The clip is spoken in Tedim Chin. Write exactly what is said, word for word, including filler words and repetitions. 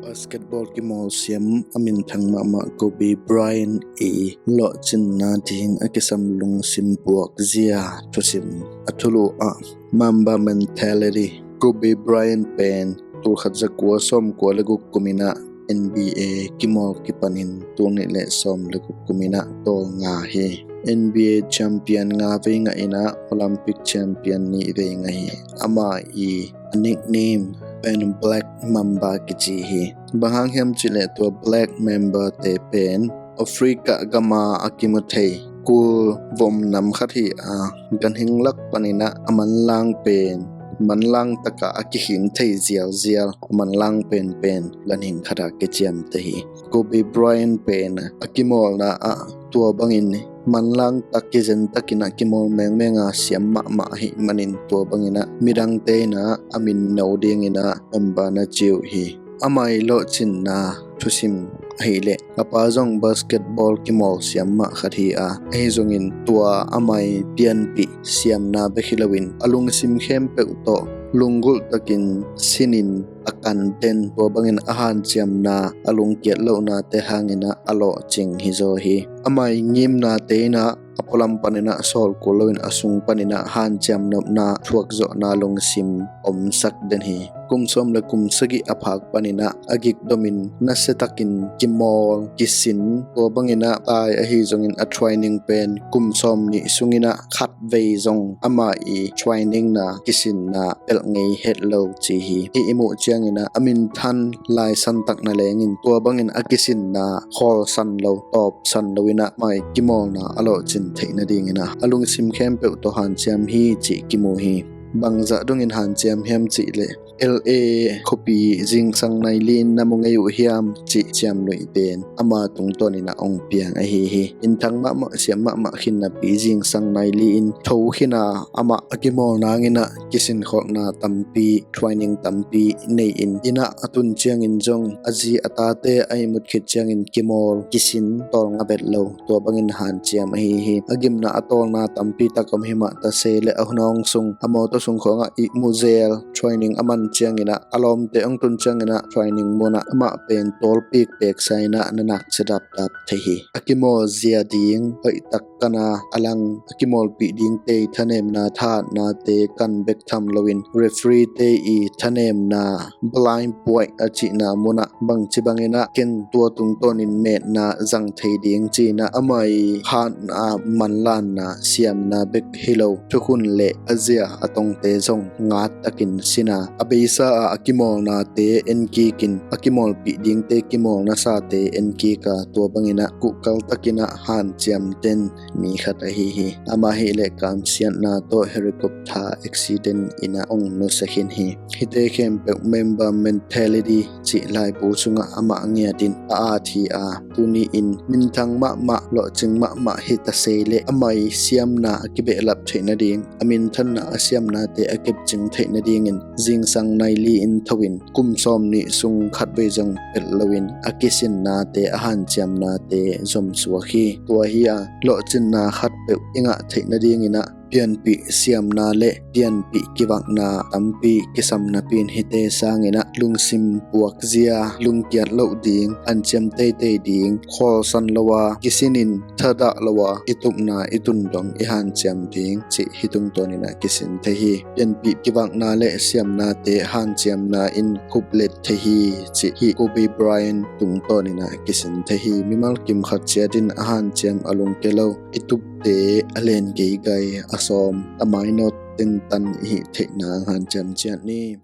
Basketball kimawl siam a minthang mahmah Kobe Bryant i lawhcinna ding a kisam lungsim puakzia thusim a thulu ah Mamba Mentality. Kobe Bryant pen tulkhat zakua sawmkua le guk kuminah N B A kimawl kipanin tulnih le sawm le guk kuminah tawlnga hi. N B A champion nga vei ngah inah Olympic champion nih vei ngah hi. Amah i a nickname pen Black Mamba kici hi. Bang hang hiam cihleh tua Black Mamba te pen Africa gama a kimu thei kul vom nam khat hi a, ganhing lak paninah a manlang pen manlang taka a kikhin thei zialzial, a manlang penpen ganhing khata kiciamteh hi. Kobe Bryant pen a kimawlna ah tua bangin manlang tak kizen takinah kimawl mengmenga siam mahmah hi manin tua banginah midangte inah a min no dinginah Mamba na ci uh hi. Amah i lawhcinna thusim ahileh a pa zong basketball kimawl siam mah khat hi a, ahi zongin tua amah i pianpih siamna bek hi loin a lungsim khempeuh tawh lunggulh takin sinin a kan den, tua bangin a hanciamna a lungkiat lohnate hanginah a lawhcing hi zaw hi. Amah i ngimnate inah a pualam paninah sawl kul loin a sung paninah hanciam nopna thuakzawhna lungsim omsak den hi. Kum sawm le kum sagih a phak paninah a gikdomin nasiatakin kimawl kisin, tua banginah tai ahi zongin a training pen kum sawm nih sunginah khat vei zong amah i training na kisinna pelh ngei het lo ci hi. I i muh cianginah a minthan laisan tak na lengin tua bangin a kisinna khawlsan lo, tawpsan loinah amah i kimawlna a lawhcin theih nadinginah a lungsim khempeuh tawh hanciam hi cih kimu hi. Bangzah dongin hanciam hiam cihleh L A khuapi zingsang nai li-in na mu ngei uh hiam cih ciamnuih pen ama tungtawninah ong piang ahi hi. Minthang mahmah siam mahmah khin napi zingsang nai li-in tho khina amah a kimawl nanginah kisinkholhna tampi, training tampi nei-in innah a tun ciangin zong a zi a tate a ihmut khit ciangin kimawl kisin tawlnga bet lo, tua bangin hanciam ahi hi. A gimna a tawlna tampi tak om himah tase le a hunawng sung a mawtaw sung khawngah ihmu zel training a man cianginah a lawmte ong tun cianginah training munah amah pen tawlpik peksa inah na nak sia dapdap thei hi. A kimawl zia ding hoihtak kana a lang a kimawlpih dingte i thanemna thahatnate kan bek tham loin referee-te i thanemna blind puaih a cihna munah bangci banginah ken tua tungtawnin metna zang thei ding cinah amah i hatna manlanna siamna bek hi lo, thukhun le a zia a tongte zong ngat takin sina a beisa ah a kimawlnate enkikin a kimawlpih dingte kimawlnasate enkika tua banginah kuhkal takinah hanciam den mi khat ahi hi. Amah hileh kamsiatna tawh helicopter accident inah ong nusia khin hi. Hihte khempeuh Mamba Mentality cih laibu sungah amah ngiatin a at hi a, tuni-in minthang mahmah lawhcing mahmah hi tasei le amah i siamna a kibehlap theih nading, a minthanna a siamnate a kepcing theih nadingin zingsang nai li-in tho-in kum sawm nih sung khat vei zong pelh loin a kisinnate a hanciamnate zomsuak hi. Tua hi a, lawhcinna khatpeuh i ngah theih nadinginah pianpih siamna le pianpih kivakna tampi kisam napi-in hihte sanginah lungsim puakzia, lungkiat loh ding, hanciam teitei ding, khawlsan lo a kisinin thadah lo a i tupna i tun dong i hanciam ding cih hih tungtawninah kisin thei hi. Pianpih kivakna le siamnate hanciamna in khuplet thei hi cih hih Kobe Bryant tungtawninah kisin thei hi. Mimal kim khat ciatin a hanciam a lungke lo, i tupte a len geigai, a sawm, a mainawt tentan i hih theihna hanciam ciat ni.